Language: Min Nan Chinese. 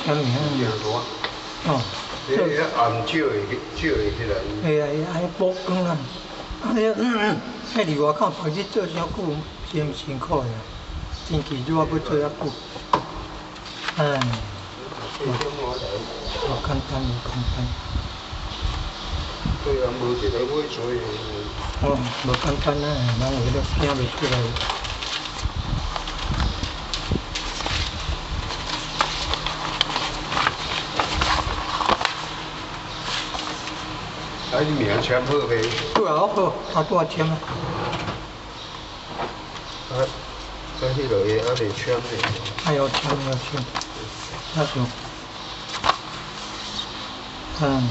簽名。誠大。哦。迄遐暗照會照會起來。會啊，愛補光啊！啊，彼佇外口白日做傷久，真辛苦的，天氣熱閣做遐久，唉，無簡單，無簡單。對啊，無這個買做的。哦，無簡單啊，人有彼個驚袂出來。啊，你名簽好未？對啊，好，他拄仔簽啊。啊，啊，彼落個還未簽呢。還要簽，要簽，那就，嗯。